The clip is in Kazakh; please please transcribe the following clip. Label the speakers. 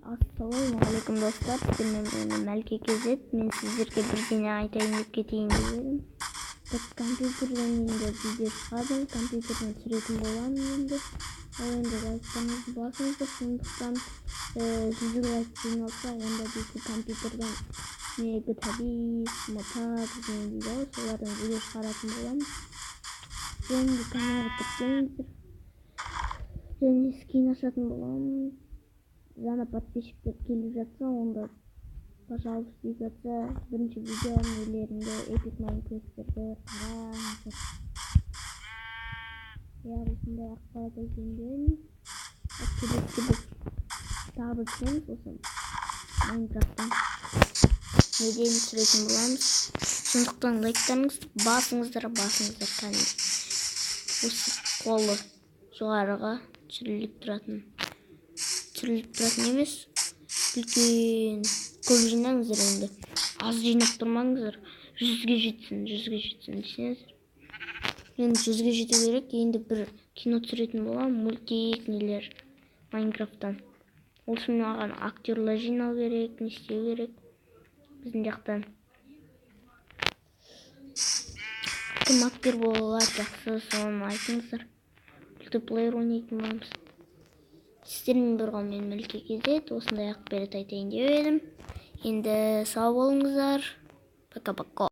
Speaker 1: Ассалаумағалейкум, достар! Сіздермен бірге Мәлике KZ. Мен сіздерге бірдеңе айтайын деп кетейін деп едім. Так, компьютерден енді видео шығады, компьютерден түсіретін боламын енді. Ал енді лайктарыңызды басыңыздар. Сондықтан 100 лайк жиналса, онда дейтін компьютерден не GTA 5, МТ бірдеңе дейді ғой, солардан видео шығаратын боламын. Және де каналға тіркеліңіздер және скин ашатын боламын. Жаңа подписчиктер келіп жатса, онда пожалуйста деп жатса, бірінші видео нелерінде эпик майнкрафттерді қараңыздар. Иә, осындай ақпарат айтайын деп едім. Келесіде біз тағы бір түсіреміз, осы Майнкрафттан неден түсіретін боламыз. Сондықтан лайктарыңызды басыңыздар, басыңыздар. Кәдімгі осы қолы жоғарыға түсіріліп тұратын, түсіріліп тұратын емес, үлкен көп жинаңыздар. Енді аз жинап тұрмаңыздар, 100-ге жетсін, 100-ге жетсін десеңіздер, енді 100-ге жету керек. Енді бір кино түсіретін боламын, мультик нелер Майнкрафттан. Ол үшін маған актерлар жинау керек, не істеу керек. Біздің жақтан кім актер бола алады жақсы, соны айтыңыздар. Мультиплеер ойнайтын боламыз. Сіздермен бірге мен, Мәлике KZ. Осындай ақпарат айтайын деп едім. Енді сау болыңыздар, пока пока.